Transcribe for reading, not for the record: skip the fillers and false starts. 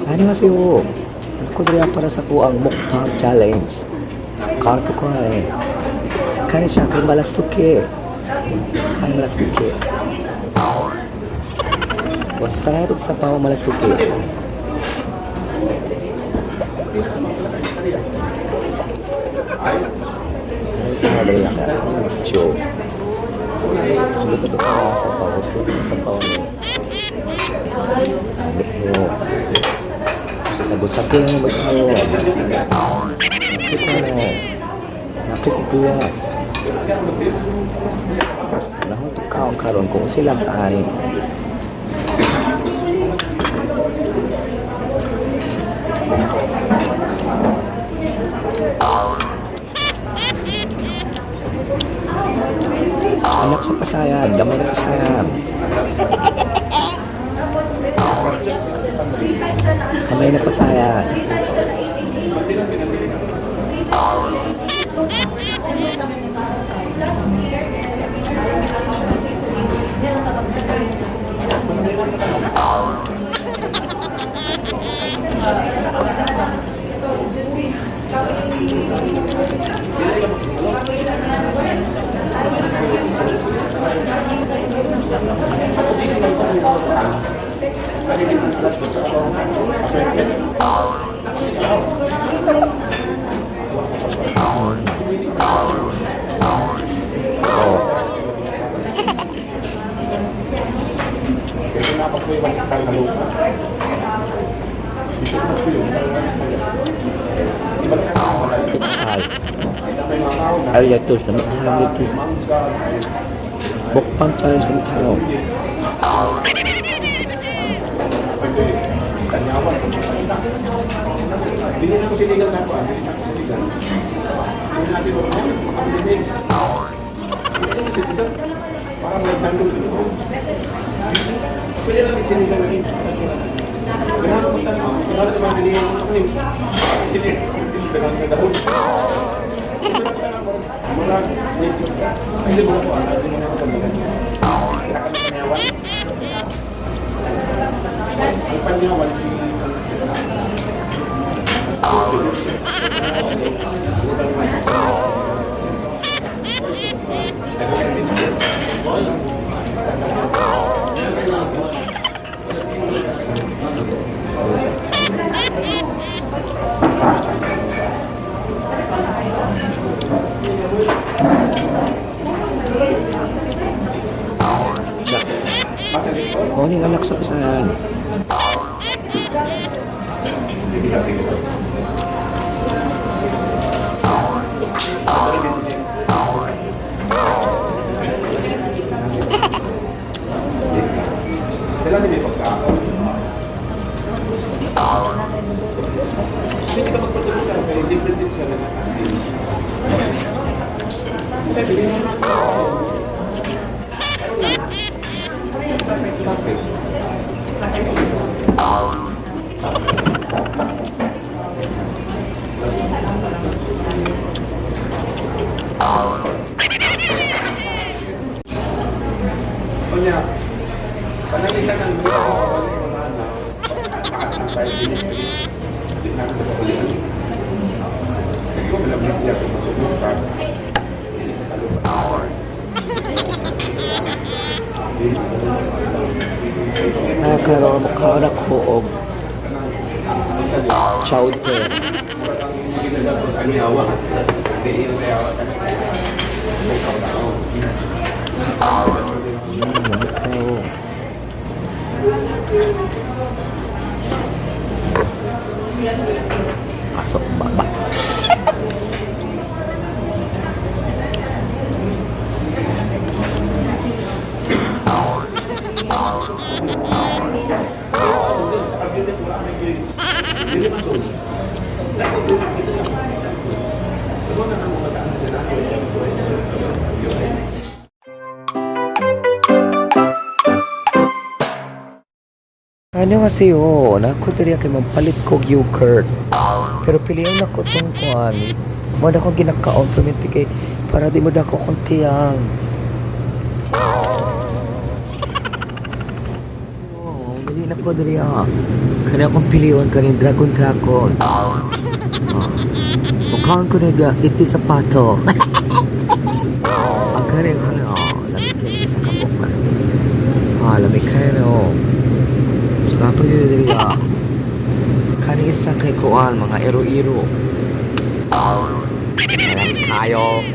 안녕하세요. 코드리아 para sa ko ang mukbang challenge. Kaon po ko eh. Kani siya kay malastuke. Kani malastuke. Basta na ito sa pawa malastuke. Show. Sulod na ito sa pawa. Sa pawa. Pero, sasagot-sagot na magkayo. Nakita na. Nakita sibuyas. Nahon to kaon karon kung sila saan. Anak sa pasayan, gamay na pasayan. Kamay na pasayan. Ay. Ay, ito na ito. Mukbang challenge ng tao. Hindi na ko sinigang na ako, ah. Hindi na ako sinigang. Hindi natin ako makabilin. Hindi na ko sinigang. Parang may tanong dito. Pwede natin sinigang na rin. Kailangan ko tanong. Kailangan naman sinigang ako ni. Sinigang. Dagang na dahon. Mura, ay, hindi mo na po, ah. Hindi mo na ako pamilya. Kailangan Ang panyawan. Ang Morning anak sa pasayan. Kailangan din pagkaon. Hindi ka magpatuloy ka, may different din siya na nakasin. Hindi, bilhin mo na. Bakit? Kanya, panalitan ng mga mga anak, taas ng 5 minutes, hindi namin sa pakulian. Sige ko, malamig niya kung masunog ka, hindi ka sa lupa. Ay, karon mukhaon ako og chowder. Panyawa. Hindi yung sayawa. Mukhaon. Pasok baba. Annyeonghaseyo. Nako diri kay magpalit kog yogurt. Pero pilion nako tong kuan. Mo na ko ginakaon perminti kay para di mo dako kontiyang. Oh, Pili na ko diri ah. Kani akong pilion kaning Dragon Dragon. Ah. Mukhang ko nag ito sa pato. Ang kani ano, lami kay isa ka buok. Ah, lami kayo. Sarap yun diri ah. Kani isa kay kuan mga iro-iro. Lami kayo.